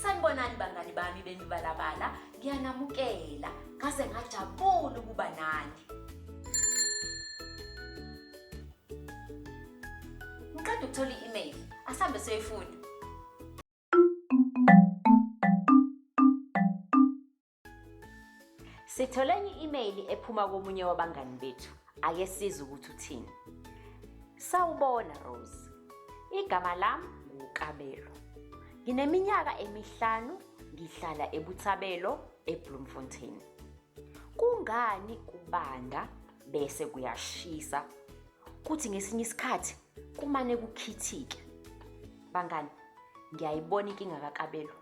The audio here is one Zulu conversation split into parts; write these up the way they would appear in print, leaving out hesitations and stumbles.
Sanibonani bangani bami bemibalabala, ngiyanamukela. Ngaze ngajabula ukuba nani. Ngiqeda ukuthola i-email, asambe siyoyifunda. Sithole enye i-email ephuma komunye wabangani bethu. Ake sizwe ukuthi uthini. Sawubona Rose. Igama lami nguKabelo. Ngineminyaka emihlanu ngihlala eButhabelo eBloemfontein. Kungani kubanda bese kuyashisa kuthi ngesinye isikhathi kumane kukhithike? Bangani, ngiyayibona inkinga kaKabelo.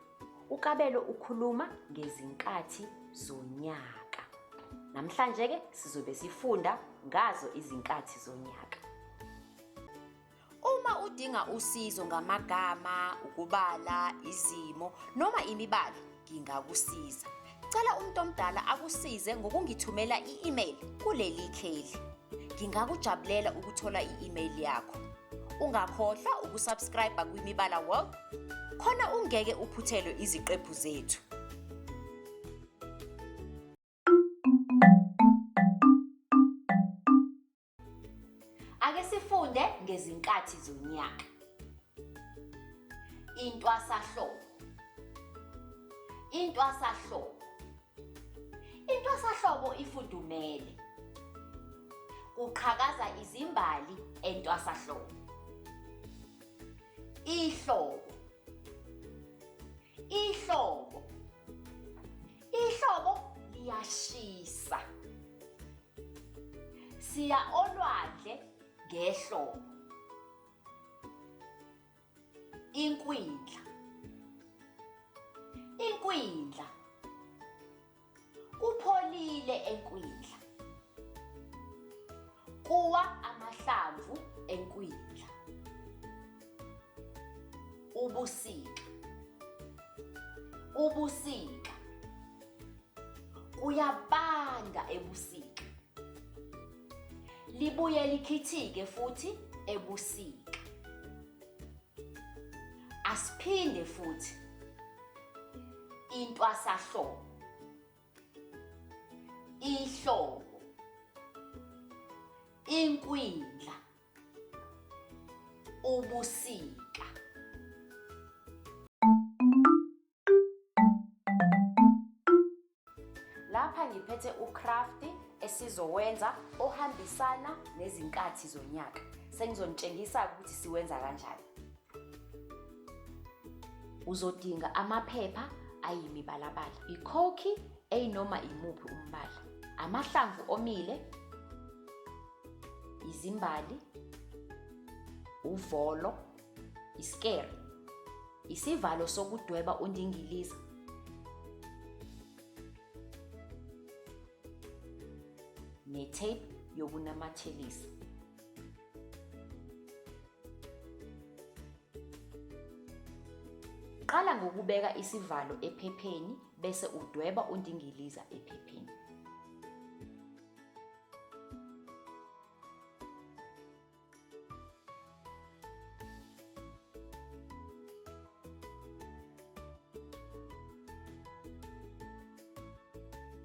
UKabelo ukhuluma ngezinkathi zonyaka. Namhlanje-ke sizobe sifunda ngazo izinkathi zonyaka. Uma udinga usizo ngamagama, ukubala, izimo noma imibala, ngingakusiza. Cela umuntu omdala akusize ngokungithumela i-email kuleli kheli. Ngingakujabulela ukuthola i-email yakho. Ungakhohlwa ukusubscribe kwiMibala World khona ungeke uphuthelwe iziqephu zethu. Ake sifunde ngezinkathi zonyaka. Intwasahlobo. Intwasahlobo. Intwasahlobo ifudumele. Kuqhakaza izimbali entwasahlobo. Ihlobo. Ihlobo. Ihlobo liyashisa. Siya olwandle ngehlobo. Inkwindla. Inkwindla. Kupholile enkwindla. Kuwa amahlamvu enkwindla. Ubusika. Ubusika. Kuyabanda ebusika. Libuye likhithike futhi ebusika. Asiphinde futhi. Intwasahlobo. Ihlobo. Inkwindla. Ubusika. Lapha ngiphethe ucraft esizowenza ohambisana nezinkathi zonyaka. Sengizonitshengisa ukuthi siwenza kanjani. Uzodinga amaphepha ayimibalabala, ikhokhi eyinoma imuphi umbala, amahlamvu omile, izimbali, uvolo, isikere, isivalo sokudweba undingiliza, ne-tape yokunamathelisa. Qala ngokubeka isivalo ephepheni bese udweba undingiliza ephepheni.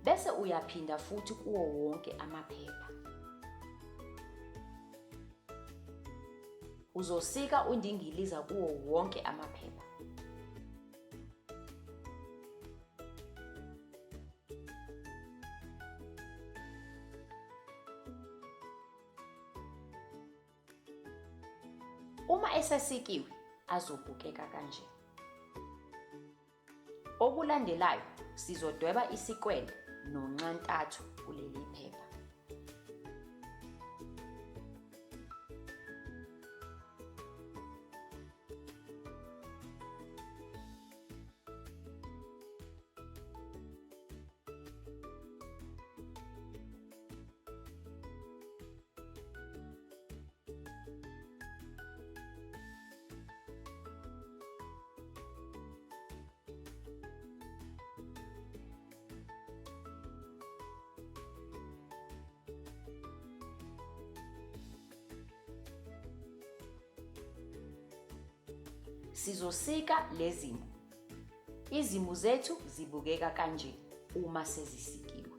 Bese uyaphinda futhi kuwo wonke amaphepha. Uzosika undingiliza kuwo wonke amaphepha. Uma esesikiwe azobukeka kanje. Okulandelayo sizodweba isikwele nonxantathu kuleli phepha. Sizosika lezimo. Izimo zethu zibukeka kanje uma sezisikiwe.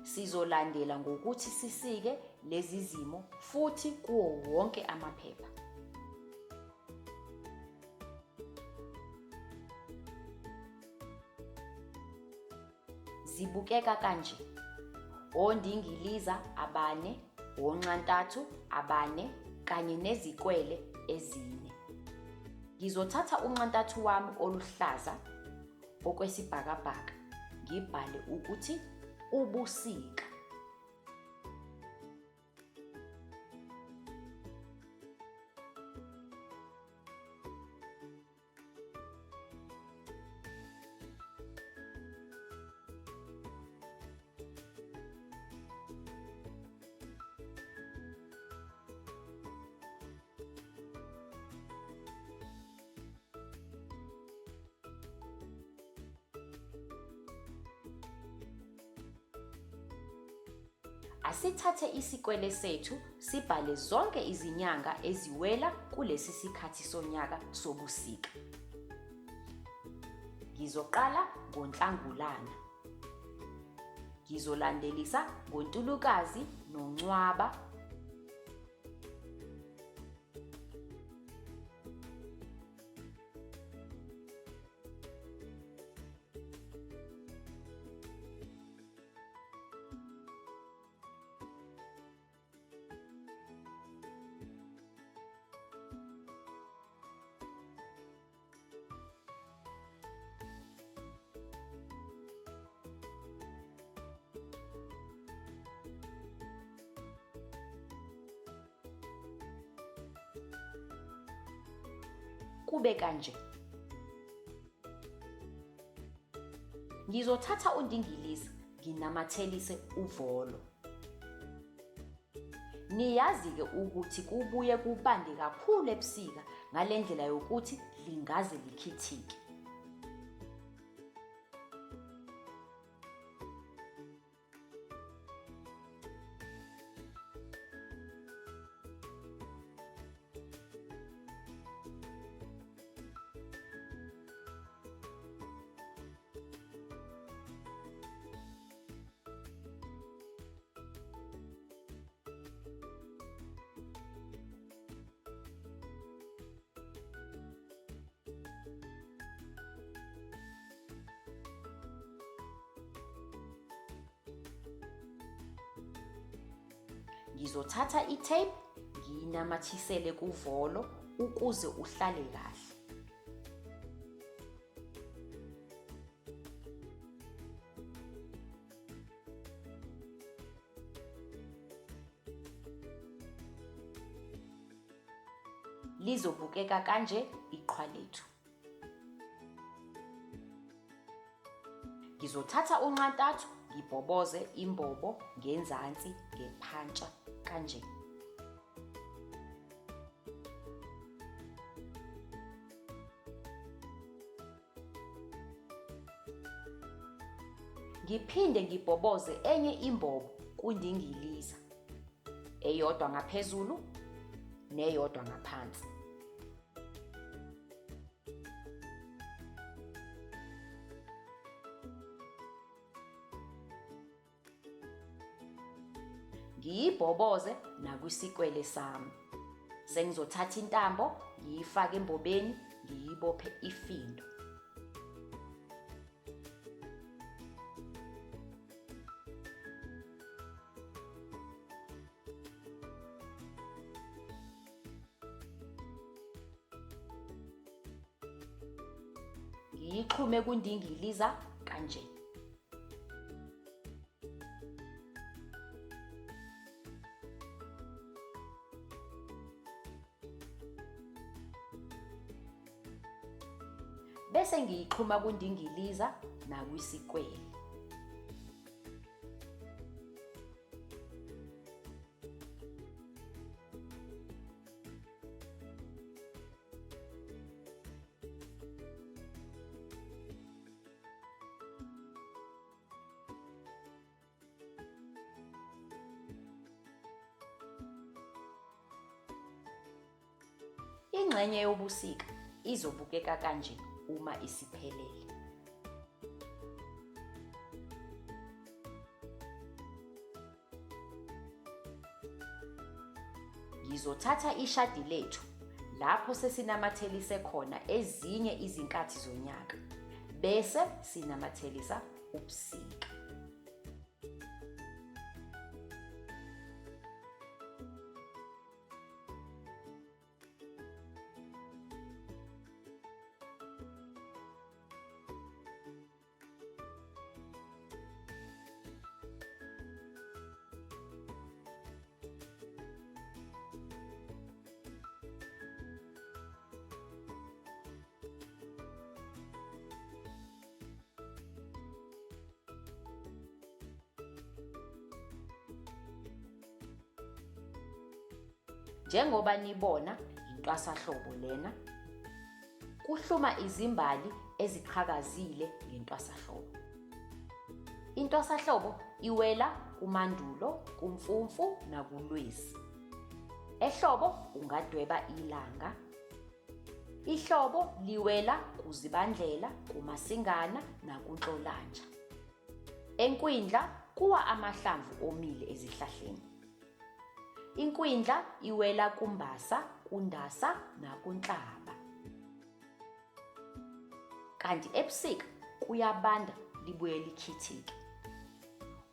Sizolandela ngokuthi sisike lezi zimo futhi kuwo wonke amaphepha. Zibukeka kanje. Ondingiliza abane, onxantathu abane kanye nezikwele ezine. Ngizothatha unxantathu wami oluhlaza okwesibhakabhaka ngibhale ukuthi ubusika. Asithathe isikwele sethu sibhale zonke izinyanga eziwela kulesi sikhathi sonyaka sobusika. Ngizoqala ngoNhlangulana. Ngizolandelisa ngoNtulukazi noNcwaba. Kube kanje. Ngizothatha undingilizi nginamathelise uvolo. Niyazi-ke ukuthi kubuye kubande kakhulu ebusika ngale ndlela yokuthi lingaze likhithike. Ngizothatha i-tape ngiyinamathisele kuvolo ukuze uhlale kahle. Lizobukeka kanje iqhwa lethu. Ngizothatha unxantathu ngibhoboze imbobo ngenzansi ngephantsha kanje. Ngiphinde ngibhoboze enye imbobo kundingiliza. Eyodwa ngaphezulu neyodwa ngaphansi. Ngiyibhoboze nakwisikwele sami. Sengizothatha intambo ngiyifake embobeni ngiyibophe ifindo. Ngiyixhume kundingiliza kanje. Bese ngiyixhuma kundingiliza nakwisikwele. Ingxenye yobusika izobukeka kanje uma isiphelele. Ngizothatha ishadi lethu lapho sesinamathelise khona ezinye izinkathi zonyaka bese sinamathelisa ubusika. Njengoba nibona yintwasahlobo lena. Kuhluma izimbali eziqhakazile ngentwasahlobo. Intwasahlobo iwela kuMandulo, kuMfumfu nakuLwezi. Ehlobo ungadweba ilanga. Ihlobo liwela kuZibandlela, kuMasingana nakuNhlolanja. Enkwindla kuwa amahlamvu omile ezihlahleni. Inkwindla iwela kuMbasa, kuNdasa nakuNhlaba. Kanti ebusika kuyabanda libuye likhithike.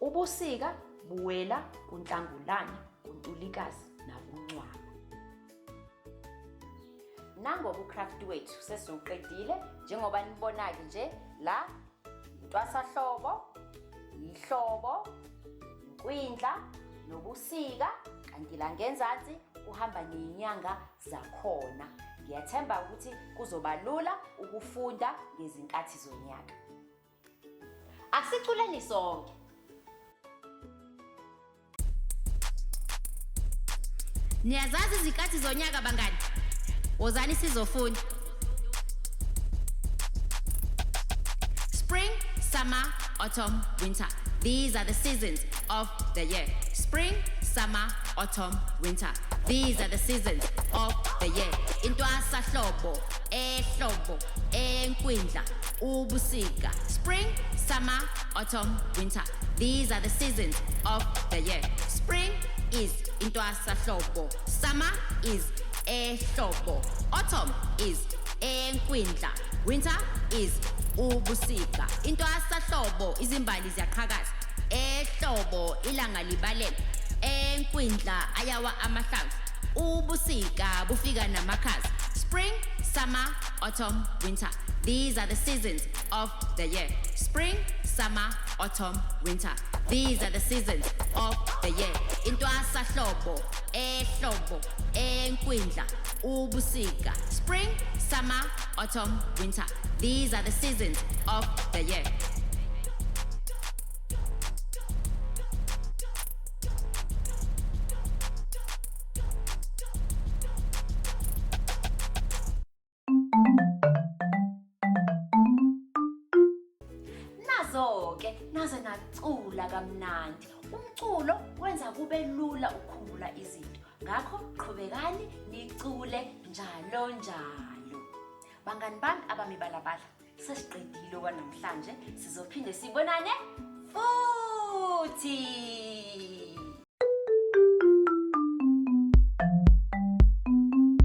Ubusika buwela kuNhlangulana, kuNtulikazi nakuNcwaba. Nangoku craft wethu sesiwuqedile njengoba nibona-ke nje la intwasahlobo, yihlobo, inkwindla nobusika kanti la ngenzansi kuhamba ney'nyanga zakhona. Ngiyathemba ukuthi kuzoba lula ukufunda ngezinkathi zonyaka. Asiculeni sonke. Niyazazi izinkathi zonyaka bangani? Wozani sizofunda. Spring, summer, autumn, winter. These are the seasons of the year. Spring, summer, autumn, winter. These are the seasons of the year. Intwasahlobo, ehlobo, enkwindla, ubusika. Spring, summer, autumn, winter. These are the seasons of the year. Spring is intwasahlobo. Summer is ehlobo. Autumn is enkwindla. Winter is ubusika. Intwasahlobo izimbali ziyaqhakaza. Ehlobo ilanga libalele. Enkwindla ayawa amahlamvu. Ubusika bufika namakhaza. Spring, summer, autumn, winter. These are the seasons of the year. Spring, summer, autumn, winter. These are the seasons of the year. Intwasahlobo, ehlobo, enkwindla, ubusika. Spring, summer, autumn, winter. These are the seasons of the year. Nazo-ke naze nacula kamnandi. Umculo wenza kube lula ukukhumbula izinto. Ngakho qhubekani nicule njalo njalo. Bangani bami abamibalabala, sesiqedile okwanamhlanje, sizophinde sibonane futhi.